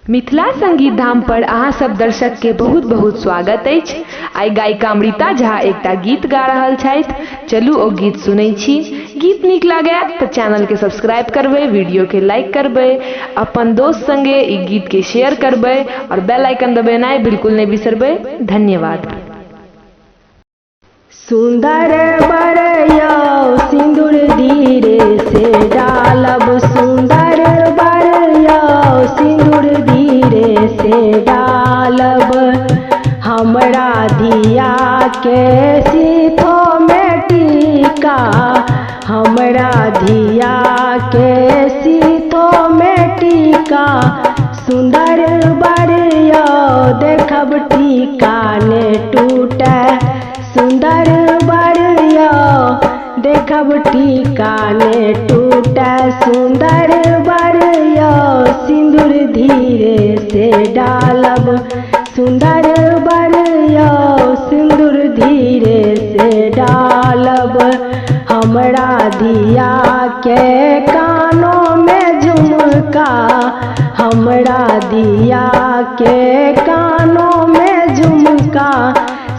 मिथिला संगीत धाम पर अहाँ सब दर्शक के बहुत बहुत स्वागत अछि। आइ गायिका अमृता झा एकटा गीत गा रहल छथि। चलू ओ गीत सुनै छी। गीत नीक लागय तऽ चैनल के सब्सक्राइब करबै, वीडियो के लाइक करबै, अपन दोस्त संगे ई गीत के शेयर करबै और बेल आइकन दबेनाइ बिल्कुल नहि बिसरबै। धन्यवाद। सुंदर बर यौ सिंदूर धीरे से डालब, सुंदर बर यौ सिंदूर धीरे से डालब। हमरा धिया के सीथो में टीका, हमरा धिया के सीथो में टीका। सुंदर बर यौ देखब टीका ने टूटे, सुंदर बर यौ देखब टीका ने टूटे। सुंदर बर यौ सिंदूर धीरे से डालब, सुंदर बर यौ सिंदूर धीरे से डालब। हमरा धिया के कानों में झुमका, हमरा धिया के कानों में झुमका।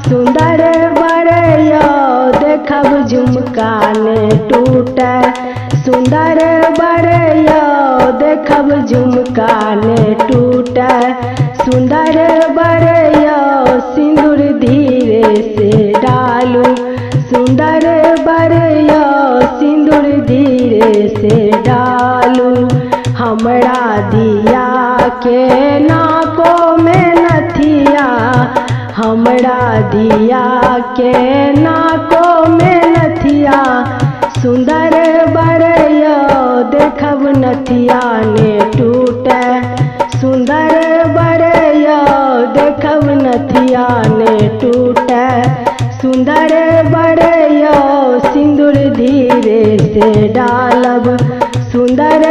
सुंदर बर यौ देखब झुमका ने टूटे, सुंदर बर यौ देखब झुमका ने टूटे। सुंदर बर यौ सिंदूर धीरे से डालू, सुंदर बर यौ सिंदूर धीरे से डालू। हमरा धिया के नाको में नथिया, हमरा धिया के नाको में नथिया। सुंदर बर यौ देखब नथिया ने टूटे, सुंदर बर यौ देखब नथिया ने टूटे। सुंदर बर यौ सिंदूर धीरे से डालब, सुंदर